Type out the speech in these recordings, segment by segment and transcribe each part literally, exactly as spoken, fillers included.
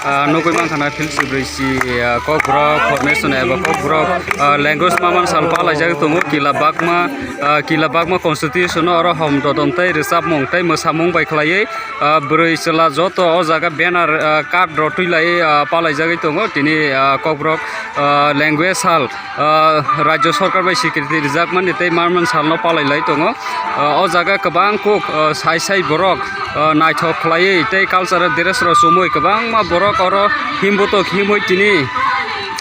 Ah, nugui mankha na philsi brwi si, ah, Kokborok formation eba Kokborok, ah, language ma man sal palaijak tongo, kila bakma, ah, kila bakma constitution o oro hom dodom tei rwchapmung tei mwsamung bai khlaiwi, ah, brwi chwla joto o jaga banner, ah, card rw twilaiwi, ah, palaijagwi tongo tini, ah, Kokborok, ah, language sal. Ah, Rajya Sorkar bai sikriti rijakmani tei marman salno palai lai tongo. Ah, o jaga kwbang kuk, ah, sai sai borok, ah, naithok khlaiwi tei cultural dress rok chumui kwbangma borok oro himbutok himui tini,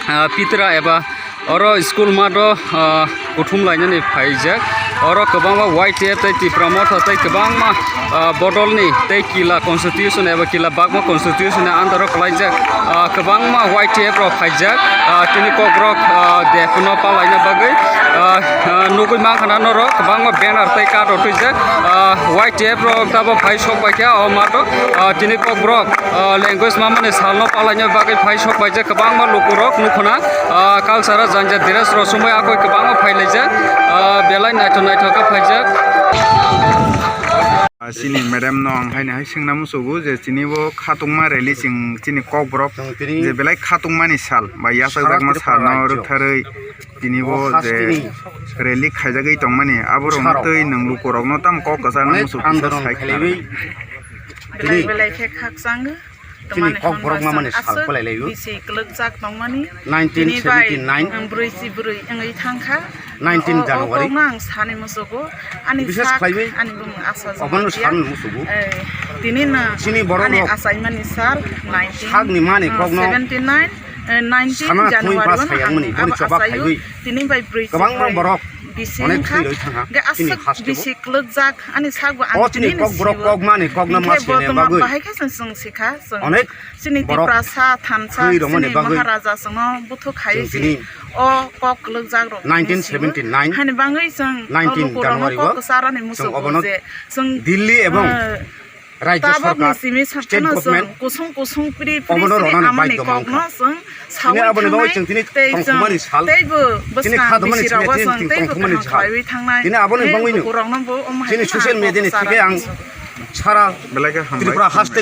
ah, pitra eba oro school math o, ah, kuthum lainani phaijak. Oro kwbangma Y T F tei Tipra Motha tei kwbangma, ah, bodolni tei kila constitution eba kila bagma constitution ni under o kwlaijak, ah, kwbangma Y T F rok phaijak, ah, tini Kokborok, ah, de phano palaina bagwi, ah, ah, nugui mankha na norok kwbangma banner tei card rok twijak, ah, Y T F rok tabo phai sok paikha o math o, ah, tini Kokborok, ah, language mamani salno palaina bagwi phai sok paijak kwbangma lukurok nukho na. Ah, cultural janja dress rok sumui akoi kwbangma phailaijak. Ah, belai naithok naithok khe phaijak. Ah, chini madam no ang haino hai swngna muchugo je chini bo khatungma rally chwng chini Kokborok je belai khatungmani sal ba yachakjakma salno rwktharwi tini bo je rally khaijagwi tongmani aborokno twi nwng lukurokno tamo kok kwchangna muchuk kisa sai khna rwkha. Belai belai khe khakchang. Chini Kokborok mamani sal kwlai laio. Bisi kwlwkjak tongmani. Nineteen seventy nine. Ang brwi si brwi wngwi thangkha. Nineteen January. O kokno ang sani musugo. Ani sak, ani bumung asa jwng. Obono sani musugo. Tini no chini borok ani achaimani sal nineteen, sakni mani kokno seventy nine, eh, nineteen January o ang achaio. Tini bai brwi si kwbangma borok bisi wngkha. Hwnkhe aswk bisi kwlwkjak ani sakbo ang tini no sio. Hwnkhe bo tongma bahai khe chwng sikha, chwng chini Tiprasa thansa, chini Maharaja chwngno buthuk khaiwi si o kok kwlwkjak rok nineteen seventy nine, haini bagwi chwng o lukurokno kok kwcharani musugo je chwng Delhi ebong Rajya Sorkar, simi state government kusung kusung pri pri obono sini rwnani amani baidhyo kokno mankha. Chwng sawi thangnai tei chwng teibo bwskang bisi rogo chwng teibo kaham khlaiwi thangnai. Tini aboni bagwino lukurokno bo omo hai chini social media ni thike ang sara Tripura haste